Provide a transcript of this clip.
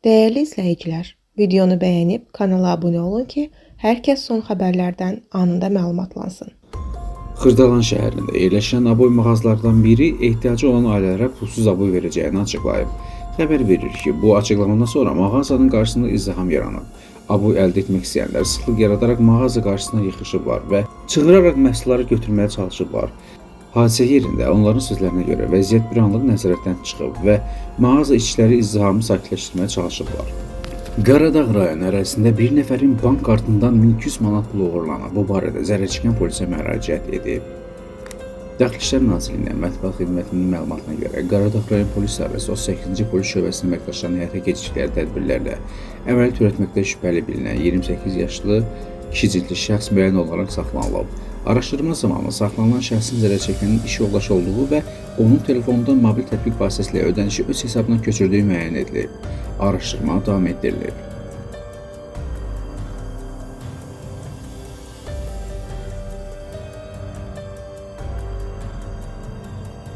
Dəyərli izləyicilər, videonu bəyənib kanala abunə olun ki, hər kəs son xəbərlərdən anında məlumatlansın. Xırdalan şəhərində yerləşən aboy mağazalardan biri ehtiyacı olan ailələrə pulsuz aboy verəcəyini açıqlayıb. Xəbər verir ki, bu açıqlamadan sonra mağazanın qarşısında izdiham yaranıb. Aboy əldə etmək istəyənlər sıxlıq yaradaraq mağaza qarşısına yığışıblar və çığıraraq məhsulları götürməyə çalışıblar. Hadisə yerində onların sözlərinə görə vəziyyət bir anlıq nəzarətdən çıxıb və mağaza işçiləri izdihamı sakitləşdirməyə çalışıblar. Qaradağ rayonu ərazisində bir nəfərin bank kartından 1200 manat pul oğurlanıb. Bu barədə zərərçəkən polisə müraciət edib. Daxili İşlər Nazirliyinin mətbuat xidmətinin məlumatına görə Qaradağ rayon polis idarəsi 38-ci polis şöbəsinin əməkdaşlarının həyata keçirdikləri tədbirlərlə əməli törətməkdə şübhəli bilinən 28 yaşlı kişi cinsli şəxs müəyyən olaraq saxlanılıb. Araşdırma zamanı saxlanılan şəxsin zərərçəkənin iş yoldaşı olduğu və onun telefonundan mobil tətbiq vasitəsilə ödənişi öz hesabına köçürdüyü müəyyən edilib. Araşdırma davam etdirilir.